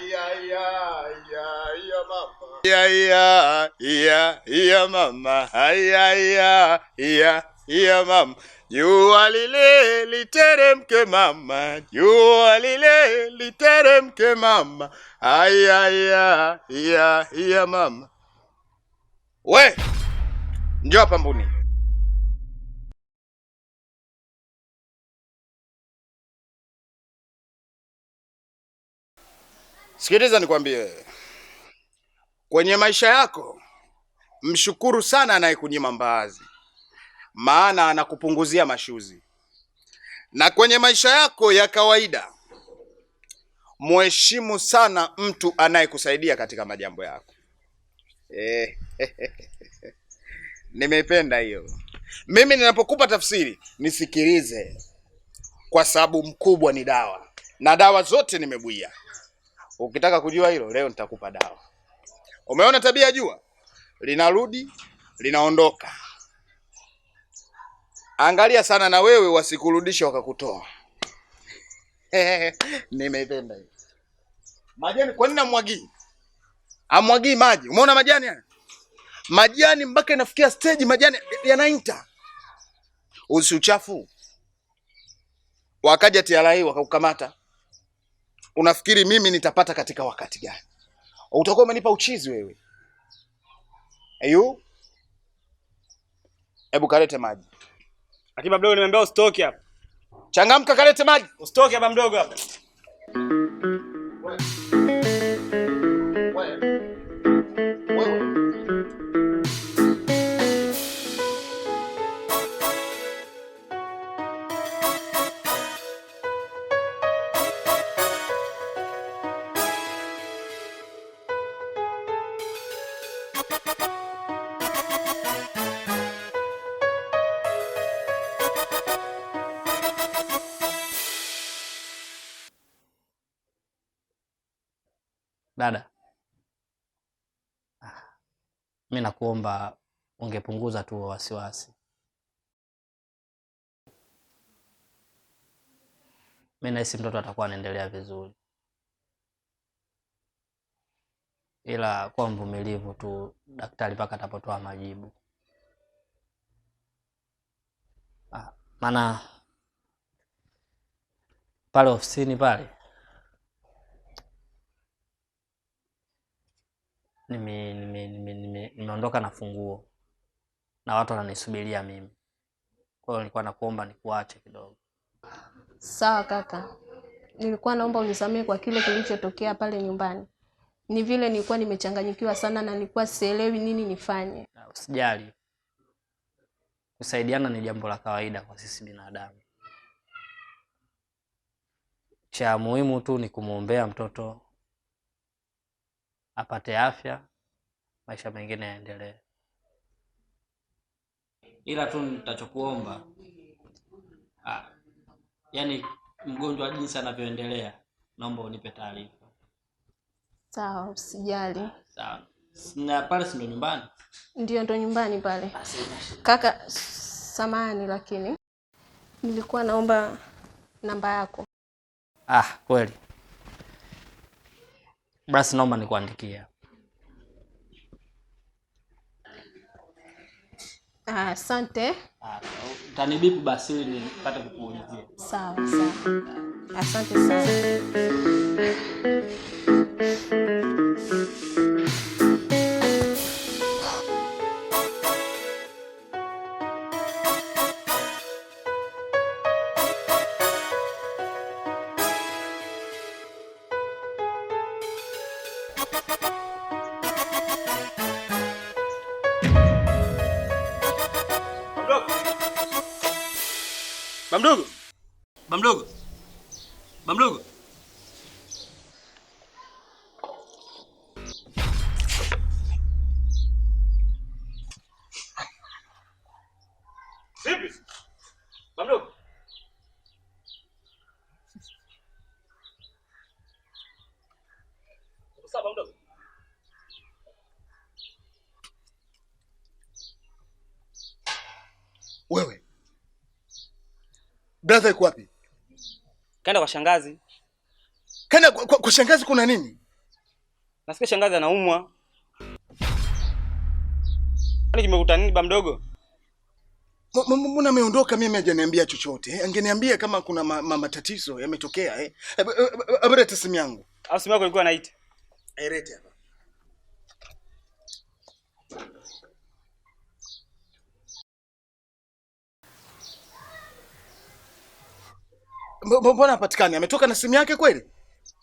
Ya ya ya mama. Ya ya ya ya mama. Ya ya ya ya mama. Jua lile literemke mama. Jua lile literemke mama. Aya ya ya ya mama. We, njoo hapa mbuni. Sikiliza nikwambie, kwenye maisha yako mshukuru sana anayekunyima mbaazi, maana anakupunguzia mashuzi. Na kwenye maisha yako ya kawaida mheshimu sana mtu anayekusaidia katika majambo yako. Eh, nimeipenda hiyo. Mimi ninapokupa tafsiri nisikilize, kwa sababu mkubwa ni dawa na dawa zote nimebuia. Ukitaka kujua hilo leo nitakupa dawa. Umeona tabia ya jua linarudi linaondoka. Angalia sana na wewe wasikurudishe wakakutoa. Nimeipenda hiyo. Majani kwa nini amwagii? Amwagii maji. Umeona majani haya? Majani mpaka inafikia stage majani yanainta. Usi uchafu. Wakaja TRA wakakukamata. Unafikiri mimi nitapata katika wakati gani? Utakuwa umenipa uchizi wewe. Ayu? Hebu kalete maji. Akiba mdogo, nimeambia usitoke hapa. Changamka, kalete maji. Usitoke hapa mdogo hapa. Dada, mi nakuomba ungepunguza tu wasiwasi. Mi nahisi mtoto atakuwa anaendelea vizuri, ila kuwa mvumilivu tu daktari mpaka atapotoa majibu. Maana pale ofisini pale nimeondoka na funguo na watu wananisubiria mimi. Kwa hiyo nilikuwa nakuomba nikuache kidogo. Sawa kaka, nilikuwa naomba unisamehe kwa kile kilichotokea pale nyumbani. Ni vile nilikuwa nimechanganyikiwa sana na nilikuwa sielewi nini nifanye. Usijali, kusaidiana ni jambo la kawaida kwa sisi binadamu. Cha muhimu tu ni kumwombea mtoto apate afya, maisha mengine yaendelee. Ila tu nitachokuomba, yani mgonjwa jinsi anavyoendelea, naomba unipe taarifa. Sawa, usijali. Sawa. Na pale si ndo nyumbani? Ndio, ndo nyumbani pale. Kaka, samahani lakini nilikuwa naomba namba yako. Kweli. Basi naomba nikuandikie. Asante. Utanibipu basi ili nipate kukuulizia. Sawa, sawa. Asante sana. Bamdogo. Bamdogo. Bamdogo. Vipi? Bamdogo. Sawa bamdogo. Wewe. Brother yuko wapi? Kaenda kwa shangazi. Kaenda kwa shangazi kuna nini? Nasikia shangazi anaumwa. Kwani kimekuta nini ba mdogo? Mbona ameondoka mimi hajaniambia chochote? Eh? Angeniambia kama kuna matatizo yametokea eh. Hebu leta simu yangu. Au simu yako ilikuwa inaita? Lete hapa. Mbona hapatikani? Ametoka na simu yake kweli?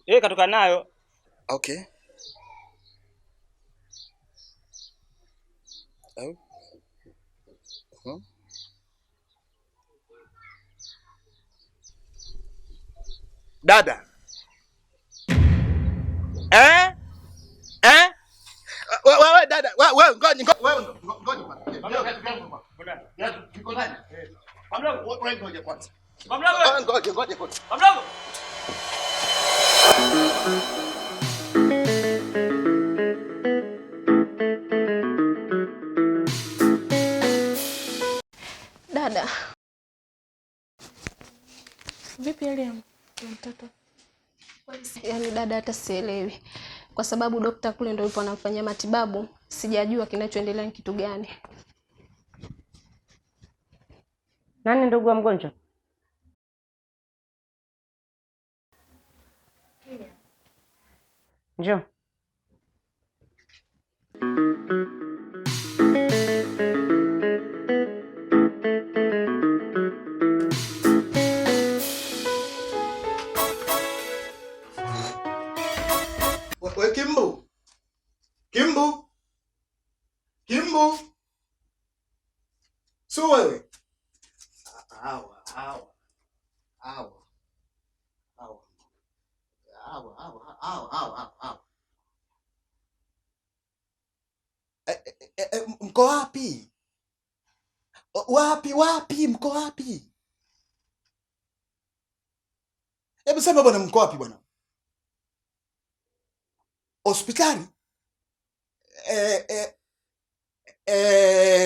Yeye katoka nayo. Okay. Oh. Hmm. Dada. Eh? Eh? Wewe dada, wewe ngoja wewe ngoja kwanza. Kiko nani? Wewe ngoja kwanza. Ngoja ngoja kwanza. Mdogo. Dada. Vipi hali ya mtoto? Yaani dada hata sielewi. Kwa sababu dokta kule ndio yupo anamfanyia matibabu, sijajua kinachoendelea ni kitu gani. Nani ndugu wa mgonjwa? Njoo. We Kimbu. Kimbu. Kimbu. Sio wewe. Hawa hawa. Hawa. Hawa. Hawa hawa hawa hawa hawa. Mko wapi? Wapi wapi mko wapi? Hebu sema bwana, mko wapi bwana? Hospitali?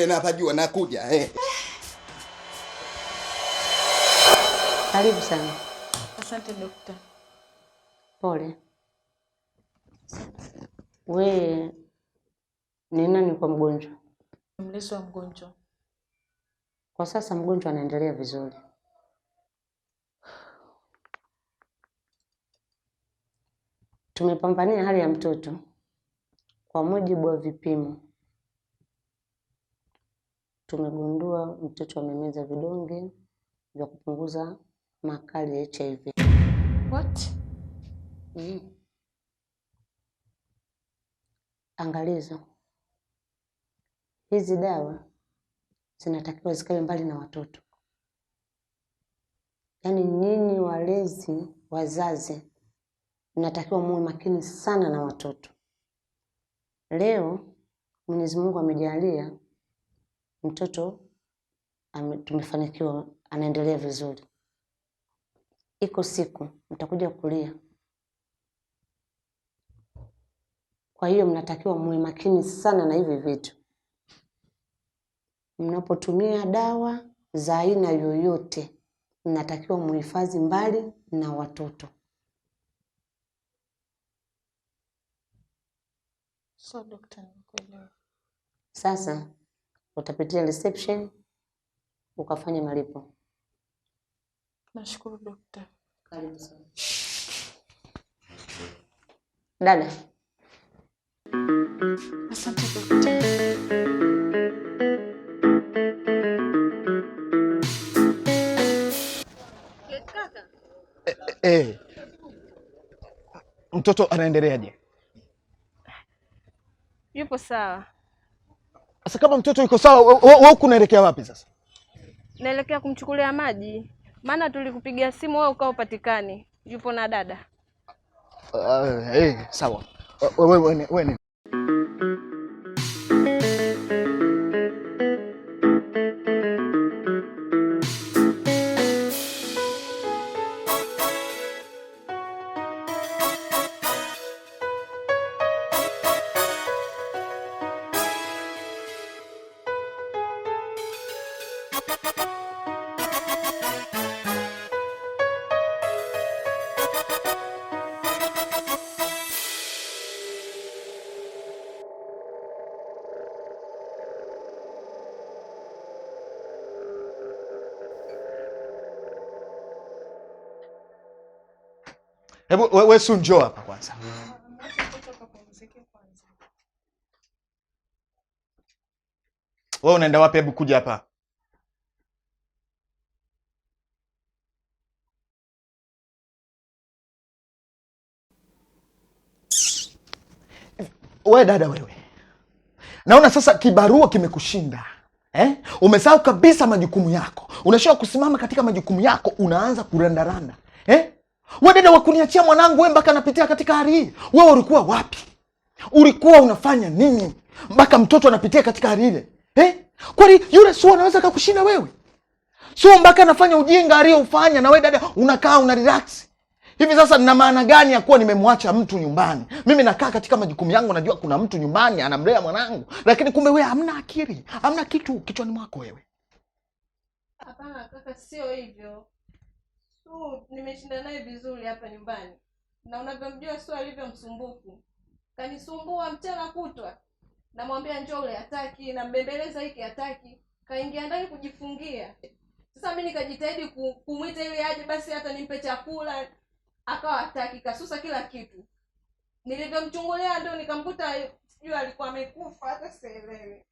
Napajua nakuja. Karibu sana. Asante dokta. Pole. We ni nani kwa mgonjwa? Mlezi wa mgonjwa. Kwa sasa mgonjwa anaendelea vizuri. Tumepambania hali ya mtoto kwa mujibu wa vipimo. Tumegundua mtoto amemeza vidonge vya kupunguza makali ya HIV. What? Angalizo. Hizi dawa zinatakiwa zikawe mbali na watoto. Yaani nyinyi walezi, wazazi, mnatakiwa muwe makini sana na watoto. Leo Mwenyezi Mungu amejalia mtoto tumefanikiwa, anaendelea vizuri. Iko siku mtakuja kulia. Kwa hiyo mnatakiwa muwe makini sana na hivi vitu. Mnapotumia dawa za aina yoyote, mnatakiwa muhifadhi mbali na watoto. So dokta, nimekuelewa. Sasa utapitia reception ukafanya malipo. Nashukuru dokta. Karibu sana. Dada. Asante dokta. Mtoto anaendeleaje? Yupo sawa. Sasa kama mtoto yuko sawa, wewe huku unaelekea wapi sasa? Naelekea kumchukulia maji. Maana tulikupigia simu wewe ukao upatikani. Yupo na dada. Sawa. Wewe. Hebu wewe Su njoo hapa kwanza. Wewe unaenda wapi? Hebu kuja hapa. Wewe dada wewe. Naona sasa kibarua kimekushinda. Eh? Umesahau kabisa majukumu yako. Unashindwa kusimama katika majukumu yako, unaanza kurandaranda. Eh? Wewe dada wa kuniachia mwanangu wewe mpaka anapitia katika hali hii. Wewe ulikuwa wapi? Ulikuwa unafanya nini mpaka mtoto anapitia katika hali ile? Eh? Kwani yule Su anaweza kukushinda wewe? Su mpaka anafanya ujinga aliyofanya na wewe dada unakaa una relax. Hivi sasa nina maana gani ya kuwa nimemwacha mtu nyumbani? Mimi nakaa katika majukumu yangu, najua kuna mtu nyumbani anamlea mwanangu, lakini kumbe wewe hamna akili, hamna kitu kichwani mwako wewe. Hapana kaka, sio hivyo. Su nimeshinda naye vizuri hapa nyumbani. Na unavyomjua Su alivyo msumbufu. Kanisumbua mchana kutwa. Namwambia njoo ule hataki, nambembeleza hiki hataki. Kaingia ndani kujifungia. Sasa mimi nikajitahidi kumuita ili aje basi hata nimpe chakula. Akawa hataki, kasusa kila kitu. Nilivyomchungulia ndio nikamkuta sijui alikuwa amekufa, hata sielewi.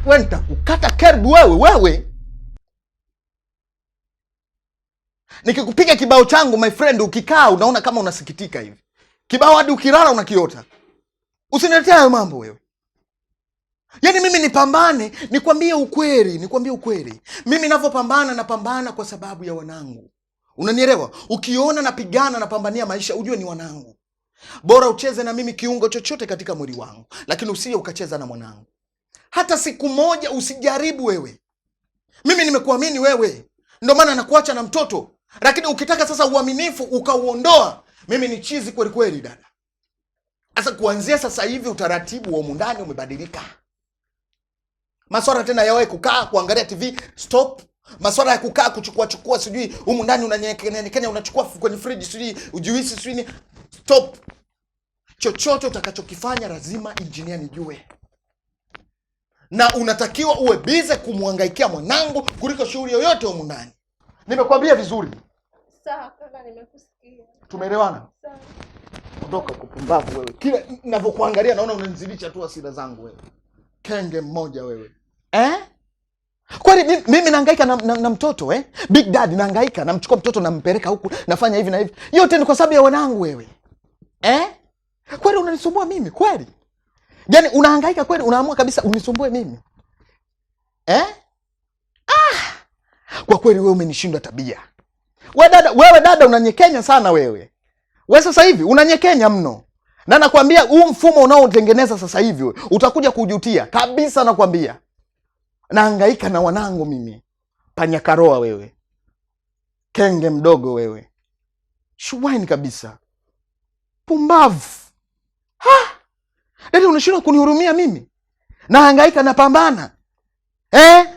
Wewe nitakukata kerbu wewe. Nikikupiga kibao changu my friend, ukikaa unaona kama unasikitika hivi. Kibao hadi ukilala unakiota. Usiniletee hayo mambo wewe. Yaani mimi nipambane, nikwambie ukweli. Mimi ninavyopambana napambana kwa sababu ya wanangu. Unanielewa? Ukiona napigana napambania maisha ujue ni wanangu. Bora ucheze na mimi kiungo chochote katika mwili wangu, lakini usije ukacheza na mwanangu. Hata siku moja usijaribu wewe. Mimi nimekuamini wewe. Ndio maana nakuacha na mtoto. Lakini ukitaka sasa uaminifu ukauondoa, mimi ni chizi kweli kweli dada. Sasa kuanzia sasa hivi utaratibu wa humu ndani umebadilika. Maswala tena ya wewe kukaa kuangalia TV stop. Maswala ya kukaa kuchukua sijui humu ndani unanyenyekenya unachukua kwenye fridge sijui ujuisi sijui ni stop. Chochote utakachokifanya lazima engineer nijue. Na unatakiwa uwe busy kumhangaikia mwanangu kuliko shughuli yoyote humu ndani. Nimekwambia vizuri. Sawa kaka, nimekusikia. Tumeelewana? Sawa. Ondoka kupumbavu wewe. Kila ninavyokuangalia naona unanizidisha tu hasira zangu wewe. Kenge mmoja wewe. Eh? Kwani mimi nahangaika na mtoto eh? Big Daddy nahangaika, namchukua mtoto nampeleka huku, nafanya hivi na hivi. Yote ni kwa sababu ya wanangu wewe. Eh? Kwani unanisumbua mimi kweli? Yaani unahangaika kweli, unaamua kabisa unisumbue mimi. Eh? Ah! Kwa kweli wewe umenishinda tabia. Wewe dada unanyekenya sana wewe. Wewe sasa hivi unanyekenya mno. Na nakwambia huu mfumo unaotengeneza sasa hivi utakuja kujutia kabisa, nakwambia. Nahangaika na wanangu mimi. Panyakaroa wewe. Kenge mdogo wewe. Shuwaini kabisa. Pumbavu. Ha! Dada unashindwa kunihurumia mimi? Nahangaika napambana. Eh?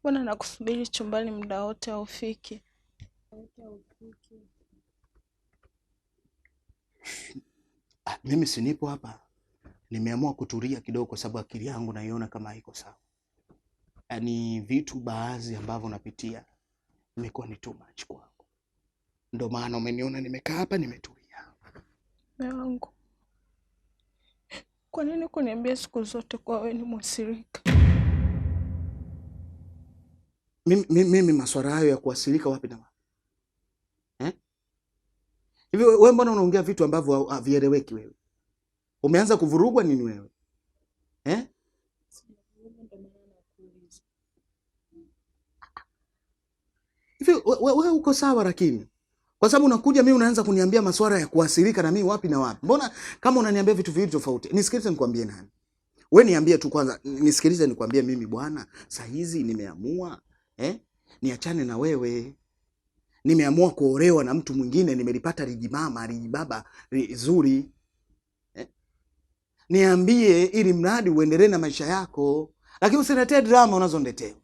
Mbona nakusubiri chumbani muda wote haufiki? Mimi si nipo hapa. Nimeamua kutulia kidogo kwa sababu akili yangu naiona kama haiko sawa. Yaani vitu baadhi ambavyo napitia imekuwa ni too much kwangu. Ndio maana umeniona nimekaa hapa nimetulia. Mume wangu, kwa nini kuniambia siku zote kwa wewe ni mwasirika? Mimi maswala hayo ya kuasilika wapi na wapi? Eh? Hivi wewe mbona unaongea vitu ambavyo havieleweki wewe? Umeanza kuvurugwa nini wewe? Eh? Hivi wewe uko sawa lakini? Kwa sababu unakuja mimi unaanza kuniambia masuala ya kuathirika na mimi wapi na wapi. Mbona kama unaniambia vitu viwili tofauti? Nisikilize nikwambie nani. Wewe niambie tu kwanza, nisikilize nikwambie mimi bwana, saa hizi nimeamua niachane na wewe. Nimeamua kuolewa na mtu mwingine, nimelipata lijimama, lijibaba zuri. Niambie ili mradi uendelee na maisha yako. Lakini usiniletee drama unazoniletea.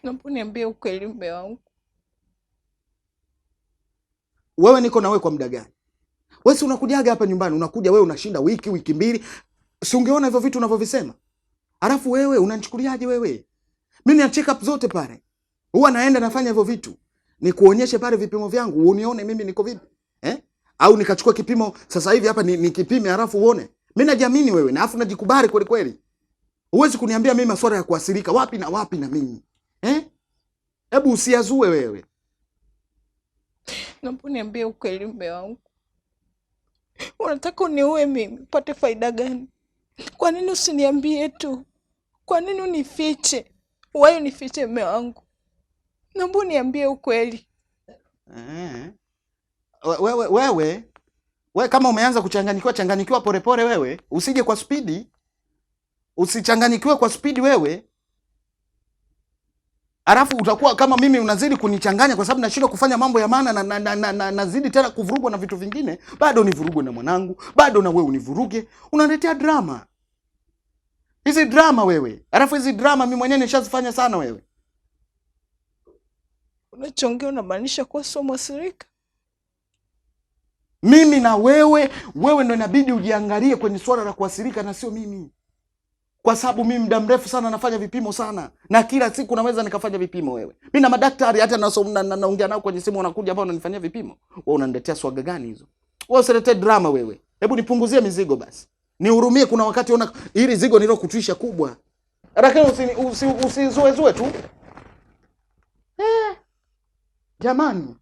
Naomba niambie ukweli mume wangu. Wewe niko na wewe kwa muda gani? Wewe si unakujaga hapa nyumbani, unakuja wewe unashinda wiki, wiki mbili. Si ungeona hivyo vitu unavyovisema? Alafu wewe unanichukuliaje wewe? Mimi na check up zote pale. Huwa naenda nafanya hivyo vitu. Nikuonyeshe pale vipimo vyangu, unione mimi niko vipi? Au nikachukua kipimo sasa hivi hapa nikipime alafu uone. Mimi najiamini wewe na alafu najikubali kweli kweli. Huwezi kuniambia mimi masuala ya kuathirika wapi na wapi na mimi. Hebu usiazue wewe. Naomba niambie ukweli mume wangu. Unataka uniue mimi upate faida gani? Kwa nini usiniambie tu? Kwa nini unifiche? Wewe unifiche mume wangu. Naomba niambie ukweli. Wewe kama umeanza kuchanganyikiwa, changanyikiwa polepole wewe, usije kwa spidi. Usichanganyikiwe kwa spidi wewe. Alafu utakuwa kama mimi unazidi kunichanganya kwa sababu nashindwa kufanya mambo ya maana na nazidi tena kuvurugwa na vitu vingine. Bado nivurugwe na mwanangu, bado na wewe univuruge. Unaniletea drama. Hizi drama wewe. Alafu hizi drama mimi mwenyewe nishazifanya sana wewe. Unachongea unamaanisha kuwa sio mwasirika? Mimi na wewe, wewe ndo inabidi ujiangalie kwenye swala la kuasirika na sio mimi. Kwa sababu mimi muda mrefu sana nafanya vipimo sana. Na kila siku naweza nikafanya vipimo wewe. Mimi na madaktari hata naongea nao kwenye simu wanakuja hapa wananifanyia vipimo. Wewe unaniletea swaga gani hizo? Wewe usiletee drama wewe. Hebu nipunguzie mizigo basi. Nihurumie, kuna wakati ona hili zigo nilokutwisha kubwa. Lakini usizoezue tu. Jamani.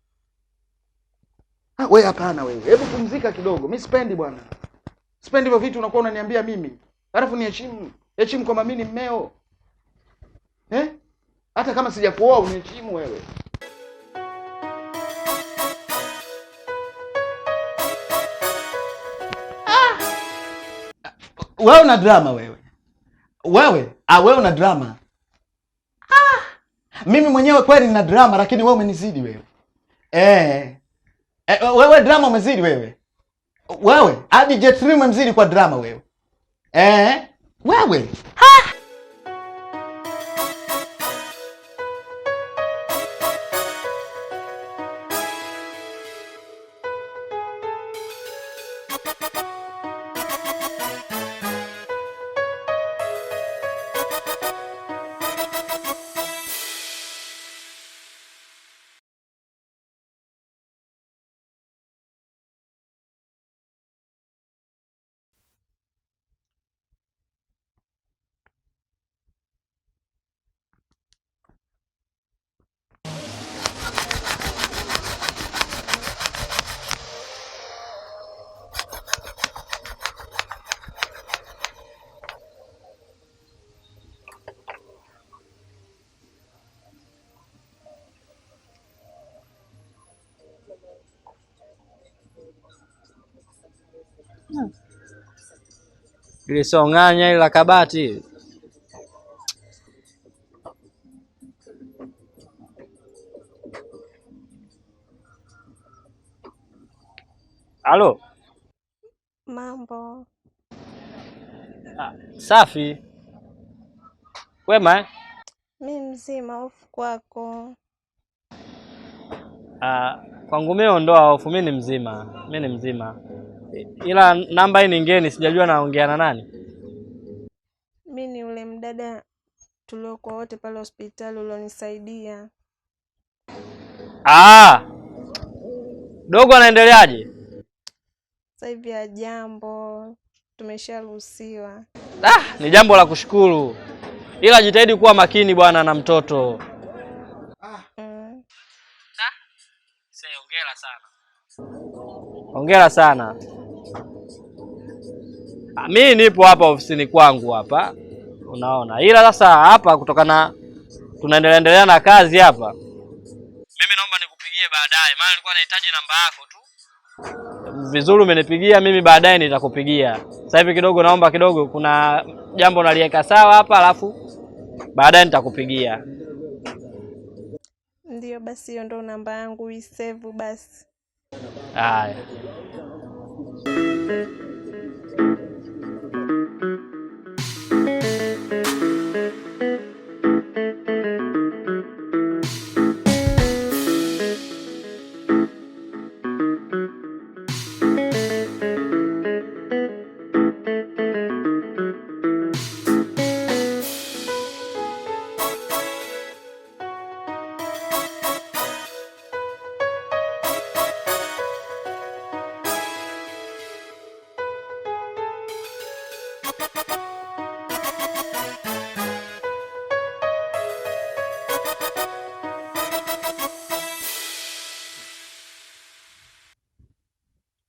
Wewe hapana wewe. Hebu pumzika kidogo. Mimi sipendi bwana. Sipendi hivyo vitu unakuwa unaniambia mimi. Alafu niheshimu. Heshimu kwamba mimi ni mmeo. Hata kama sijakuoa uniheshimu wewe. Wewe una drama wewe. Wewe, wewe una drama. Mimi mwenyewe kweli nina drama lakini wewe umenizidi wewe. Wewe drama umezidi wewe. Wewe, hadi Jet3 umemzidi kwa drama wewe. Wewe. Ha! Ile sio ng'anya ile la kabati. Halo. Mambo. Safi. Wema? Mimi mzima, hofu kwako. Kwangu mimi ondoa hofu, mimi ni mzima. Mimi ni mzima. Ila namba hii ni ngeni, sijajua naongea na nani. Mimi ni ule mdada tuliokuwa wote pale hospitali ulionisaidia. Dogo anaendeleaje? Sasa hivi jambo tumesharuhusiwa. Ni jambo la kushukuru. Ila jitahidi kuwa makini bwana na mtoto. Hongera sana. Hongera sana. Mimi nipo hapa ofisini kwangu hapa. Unaona. Ila sasa hapa kutokana tunaendelea na kazi hapa. Mimi naomba nikupigie baadaye, maana nilikuwa nahitaji namba yako tu. Vizuri umenipigia mimi, baadaye nitakupigia. Sasa hivi kidogo naomba kidogo, kuna jambo naliweka sawa hapa, alafu baadaye nitakupigia. Ndiyo basi, hiyo ndo namba yangu, uisevu basi. Haya.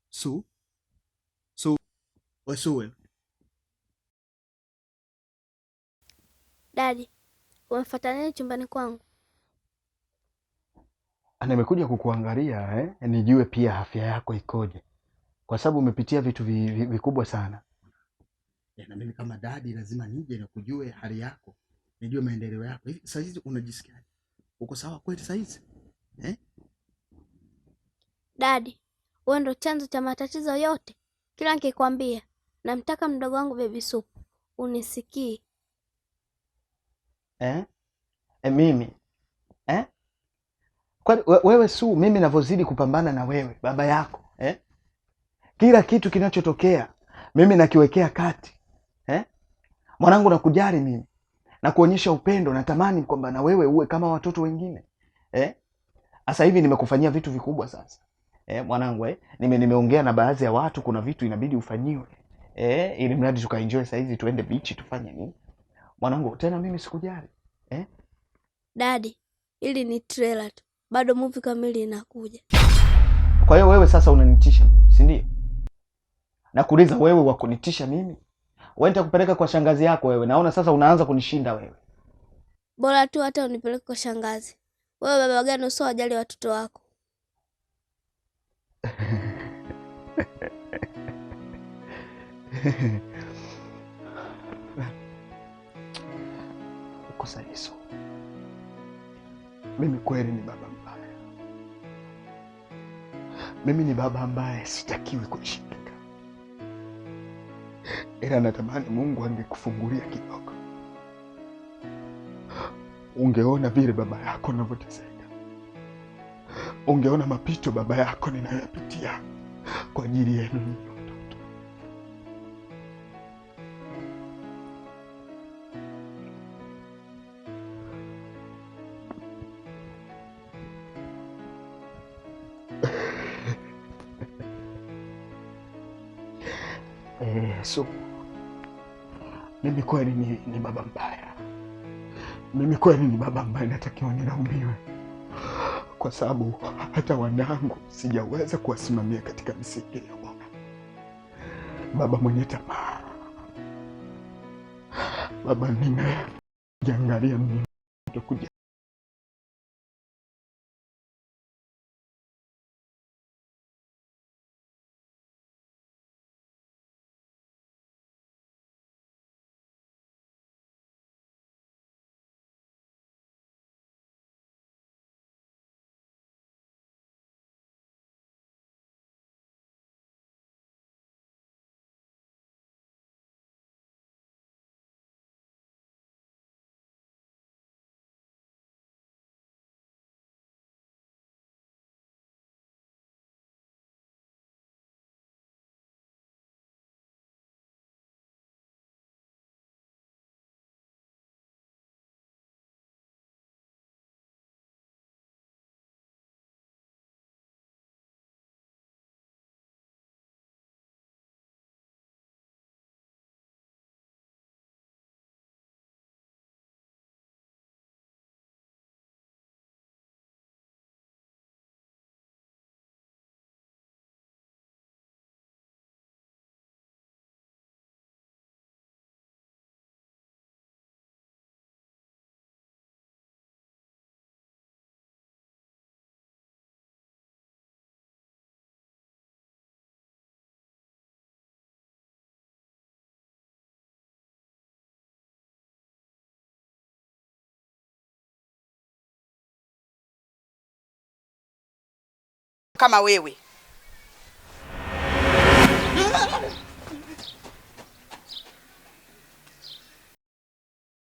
Su, Su, we Su wewe. Dadi, umefuata nini chumbani kwangu? Nimekuja kukuangalia nijue pia afya yako ikoje, kwa sababu umepitia vitu vikubwa sana. Na mimi kama dadi lazima nije na kujue hali yako, nijue maendeleo yako. Hivi saa hizi unajisikiaje? Uko sawa kweli saa hizi? Eh? Dadi, wewe ndo chanzo cha matatizo yote. Kila nikikwambia namtaka mdogo wangu Baby Soup, unisikii. Eh? Mimi eh? Kwani wewe Su, mimi navyozidi kupambana na wewe baba yako eh? Kila kitu kinachotokea mimi nakiwekea kati eh? Mwanangu, nakujali mimi na kuonyesha upendo, natamani kwamba na wewe uwe kama watoto wengine eh? Sasa hivi nimekufanyia vitu vikubwa sasa mwanangu eh? Nimeongea na baadhi ya watu, kuna vitu inabidi ufanyiwe ili mradi tukaenjoy saa hizi, tuende bichi tufanye nini mwanangu. Tena mimi sikujali eh? Dadi, ili ni trailer tu, bado movie kamili inakuja. Kwa hiyo wewe sasa unanitisha mimi, si ndio? Nakuuliza wewe, wa kunitisha mimi? Wewe nitakupeleka kwa shangazi yako wewe. Naona sasa unaanza kunishinda wewe. Bora tu hata unipeleke kwa shangazi. Wewe baba gani usiowajali watoto wako? Uko sahihi. Mimi kweli ni baba mbaya. Mimi ni baba ambaye sitakiwi kushindika, ila natamani Mungu angekufungulia kidogo, ungeona vile baba yako anavyoteseka, ungeona mapito baba yako ninayoyapitia kwa ajili yenu ninyi watoto. So mimi kweli ni baba mbaya. Mimi kweli ni baba ambaye natakiwa nilaumiwe, kwa sababu hata wanangu sijaweza kuwasimamia katika misingi ya Bwana. Baba mwenye tamaa, baba nimejiangalia mimi kuja Kama wewe.